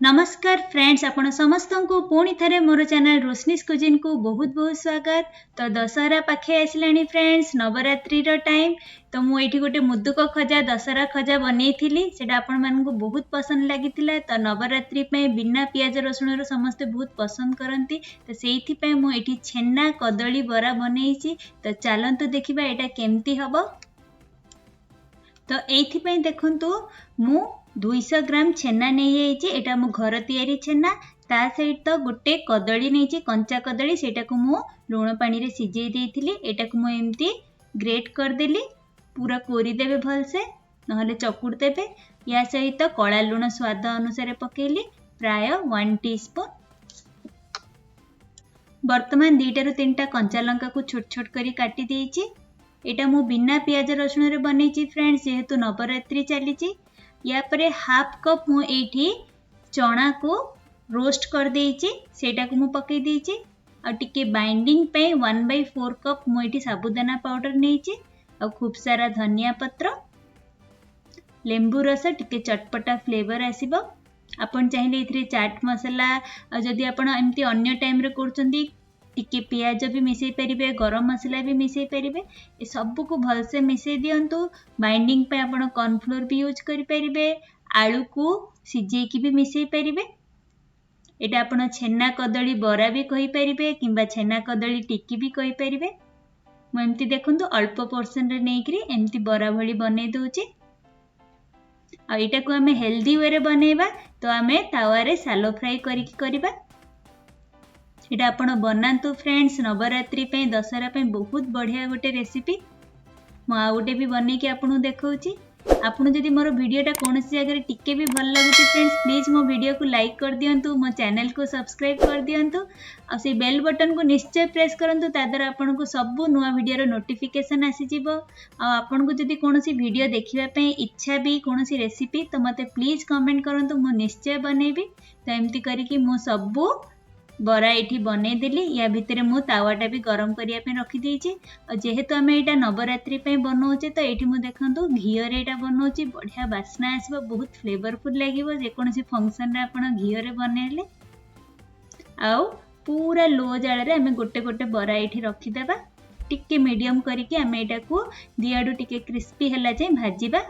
ନମସ୍କାର ଫ୍ରେଣ୍ଡସ୍, ଆପଣ ସମସ୍ତଙ୍କୁ ପୁଣି ଥରେ ମୋର ଚ୍ୟାନେଲ୍ ରୋଶନୀସ୍ କୁଜିନ୍କୁ ବହୁତ ବହୁତ ସ୍ୱାଗତ। ତ ଦଶହରା ପାଖେଇ ଆସିଲାଣି ଫ୍ରେଣ୍ଡସ୍, ନବରାତ୍ରିର ଟାଇମ୍। ତ ମୁଁ ଏଇଠି ଗୋଟେ ମୁଦୁକ ଖଜା, ଦଶହରା ଖଜା ବନେଇଥିଲି, ସେଇଟା ଆପଣମାନଙ୍କୁ ବହୁତ ପସନ୍ଦ ଲାଗିଥିଲା। ତ ନବରାତ୍ରି ପାଇଁ ବିନା ପିଆଜ ରସୁଣର ସମସ୍ତେ ବହୁତ ପସନ୍ଦ କରନ୍ତି, ତ ସେଇଥିପାଇଁ ମୁଁ ଏଇଠି ଛେନା କଦଳୀ ବରା ବନେଇଛି। ତ ଚାଲନ୍ତୁ ଦେଖିବା ଏଇଟା କେମିତି ହେବ। ତ ଏଇଥିପାଇଁ ଦେଖନ୍ତୁ, ମୁଁ 200 ଗ୍ରାମ ଛେନା ନେଇଯାଇଛି, ଏଇଟା ମୋ ଘର ତିଆରି ଛେନା। ତା ସହିତ ଗୋଟେ କଦଳୀ ନେଇଛି, କଞ୍ଚା କଦଳୀ, ସେଇଟାକୁ ମୁଁ ଲୁଣ ପାଣିରେ ସିଝେଇ ଦେଇଥିଲି। ଏଇଟାକୁ ମୁଁ ଏମିତି ଗ୍ରେଟ୍ କରିଦେଲି, ପୁରା କୋରିଦେବେ ଭଲସେ, ନହେଲେ ଚକୁଡ଼ି ଦେବେ। ୟା ସହିତ କଳା ଲୁଣ ସ୍ୱାଦ ଅନୁସାରେ ପକେଇଲି, ପ୍ରାୟ 1 ଟି ସ୍ପୁନ୍। ବର୍ତ୍ତମାନ 2ଟାରୁ 3ଟା କଞ୍ଚା ଲଙ୍କାକୁ ଛୋଟ ଛୋଟ କରି କାଟି ଦେଇଛି। ଏଇଟା ମୁଁ ବିନା ପିଆଜ ରସୁଣରେ ବନେଇଛି ଫ୍ରେଣ୍ଡସ୍, ଯେହେତୁ ନବରାତ୍ରି ଚାଲିଛି। ୟା ପରେ ହାଫ୍ କପ୍ ମୁଁ ଏଇଠି ଚଣାକୁ ରୋଷ୍ଟ କରିଦେଇଛି, ସେଇଟାକୁ ମୁଁ ପକାଇ ଦେଇଛି। ଆଉ ଟିକେ ବାଇଣ୍ଡିଂ ପାଇଁ 1/4 କପ୍ ମୁଁ ଏଇଠି ସାବୁଦାନା ପାଉଡ଼ର ନେଇଛି, ଆଉ ଖୁବ୍ ସାରା ଧନିଆ ପତ୍ର, ଲେମ୍ବୁ ରସ, ଟିକେ ଚଟପଟା ଫ୍ଲେଭର ଆସିବ। ଆପଣ ଚାହିଁଲେ ଏଥିରେ ଚାଟ୍ ମସଲା, ଆଉ ଯଦି ଆପଣ ଏମିତି ଅନ୍ୟ ଟାଇମ୍ରେ କରୁଛନ୍ତି, ଟିକେ ପିଆଜ ବି ମିଶାଇ ପାରିବେ, ଗରମ ମସଲା ବି ମିଶାଇ ପାରିବେ। ଏସବୁକୁ ଭଲସେ ମିଶାଇ ଦିଅନ୍ତୁ। ବାଇଣ୍ଡିଂ ପାଇଁ ଆପଣ କର୍ଣ୍ଣଫ୍ଲୋର୍ ବି ୟୁଜ୍ କରିପାରିବେ, ଆଳୁକୁ ସିଝେଇକି ବି ମିଶାଇ ପାରିବେ। ଏଇଟା ଆପଣ ଛେନା କଦଳୀ ବରା ବି କହିପାରିବେ କିମ୍ବା ଛେନା କଦଳୀ ଟିକି ବି କହିପାରିବେ। ମୁଁ ଏମିତି ଦେଖନ୍ତୁ ଅଳ୍ପ ପୋର୍ସନରେ ନେଇକରି ଏମିତି ବରା ଭଳି ବନେଇ ଦେଉଛି। ଆଉ ଏଇଟାକୁ ଆମେ ହେଲ୍ଦି ୱେରେ ବନେଇବା, ତ ଆମେ ତାୱାରେ ସାଲୋ ଫ୍ରାଏ କରିକି କରିବା। ଏଇଟା ଆପଣ ବନାନ୍ତୁ ଫ୍ରେଣ୍ଡସ୍, ନବରାତ୍ରି ପାଇଁ, ଦଶହରା ପାଇଁ ବହୁତ ବଢ଼ିଆ ଗୋଟେ ରେସିପି। ମୁଁ ଆଉ ଗୋଟେ ବି ବନେଇକି ଆପଣଙ୍କୁ ଦେଖାଉଛି। ଆପଣ ଯଦି ମୋର ଭିଡ଼ିଓଟା କୌଣସି ଜାଗାରେ ଟିକେ ବି ଭଲ ଲାଗୁଛି ଫ୍ରେଣ୍ଡସ୍, ପ୍ଲିଜ୍ ମୋ ଭିଡ଼ିଓକୁ ଲାଇକ୍ କରିଦିଅନ୍ତୁ, ମୋ ଚ୍ୟାନେଲକୁ ସବସ୍କ୍ରାଇବ୍ କରିଦିଅନ୍ତୁ, ଆଉ ସେଇ ବେଲ୍ ବଟନ୍କୁ ନିଶ୍ଚୟ ପ୍ରେସ୍ କରନ୍ତୁ। ତା ଦ୍ୱାରା ଆପଣଙ୍କୁ ସବୁ ନୂଆ ଭିଡ଼ିଓର ନୋଟିଫିକେସନ୍ ଆସିଯିବ। ଆଉ ଆପଣଙ୍କୁ ଯଦି କୌଣସି ଭିଡ଼ିଓ ଦେଖିବା ପାଇଁ ଇଚ୍ଛା ବି, କୌଣସି ରେସିପି, ତ ମୋତେ ପ୍ଲିଜ୍ କମେଣ୍ଟ କରନ୍ତୁ, ମୁଁ ନିଶ୍ଚୟ ବନେଇବି। ତ ଏମିତି କରିକି ମୁଁ ସବୁ ବରା ଏଇଠି ବନେଇଦେଲି। ୟା ଭିତରେ ମୁଁ ତାୱାଟା ବି ଗରମ କରିବା ପାଇଁ ରଖିଦେଇଛି। ଆଉ ଯେହେତୁ ଆମେ ଏଇଟା ନବରାତ୍ରି ପାଇଁ ବନଉଛେ, ତ ଏଇଠି ମୁଁ ଦେଖନ୍ତୁ ଘିଅରେ ଏଇଟା ବନଉଛି, ବଢ଼ିଆ ବାସ୍ନା ଆସିବ, ବହୁତ ଫ୍ଲେଭରଫୁଲ୍ ଲାଗିବ ଯେକୌଣସି ଫଙ୍କସନ୍ରେ ଆପଣ ଘିଅରେ ବନେଇଲେ। ଆଉ ପୁରା ଲୋ ଜାଳରେ ଆମେ ଗୋଟେ ଗୋଟେ ବରା ଏଇଠି ରଖିଦେବା। ଟିକେ ମିଡ଼ିୟମ୍ କରିକି ଆମେ ଏଇଟାକୁ ଦିଆଡ଼ୁ ଟିକେ କ୍ରିସ୍ପି ହେଲା ଯାଏଁ ଭାଜିବା।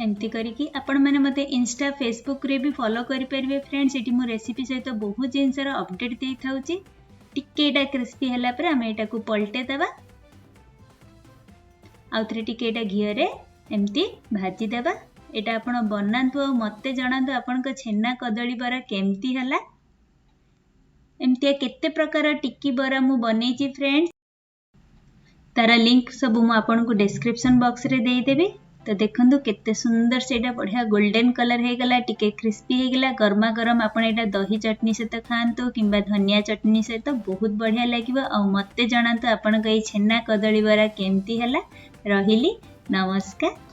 ଏମିତି କରିକି ଆପଣମାନେ ମୋତେ ଇନଷ୍ଟା, ଫେସବୁକ୍ରେ ବି ଫଲୋ କରିପାରିବେ ଫ୍ରେଣ୍ଡ, ସେଠି ମୁଁ ରେସିପି ସହିତ ବହୁତ ଜିନିଷର ଅପଡ଼େଟ୍ ଦେଇଥାଉଛି। ଟିକେ ଏଇଟା କ୍ରିସ୍ପି ହେଲା ପରେ ଆମେ ଏଇଟାକୁ ପଲଟେଇ ଦେବା, ଆଉ ଥରେ ଟିକେ ଏଇଟା ଘିଅରେ ଏମିତି ଭାଜିଦେବା। ଏଇଟା ଆପଣ ବନାନ୍ତୁ ଆଉ ମୋତେ ଜଣାନ୍ତୁ ଆପଣଙ୍କ ଛେନା କଦଳୀ ବରା କେମିତି ହେଲା। ଏମିତିଆ କେତେ ପ୍ରକାର ଟିକି ବରା ମୁଁ ବନେଇଛି ଫ୍ରେଣ୍ଡ, ତାର ଲିଙ୍କ ସବୁ ମୁଁ ଆପଣଙ୍କୁ ଡେସ୍କ୍ରିପସନ୍ ବକ୍ସରେ ଦେଇଦେବି। ତ ଦେଖନ୍ତୁ କେତେ ସୁନ୍ଦର ସେଇଟା ବଢ଼ିଆ ଗୋଲ୍ଡେନ୍ କଲର୍ ହେଇଗଲା, ଟିକେ କ୍ରିସ୍ପି ହେଇଗଲା। ଗରମା ଗରମ ଆପଣ ଏଇଟା ଦହି ଚଟଣି ସହିତ ଖାଆନ୍ତୁ କିମ୍ବା ଧନିଆ ଚଟଣି ସହିତ, ବହୁତ ବଢ଼ିଆ ଲାଗିବ। ଆଉ ମୋତେ ଜଣାନ୍ତୁ ଆପଣଙ୍କ ଏଇ ଛେନା କଦଳୀ ବରା କେମିତି ହେଲା। ରହିଲି, ନମସ୍କାର।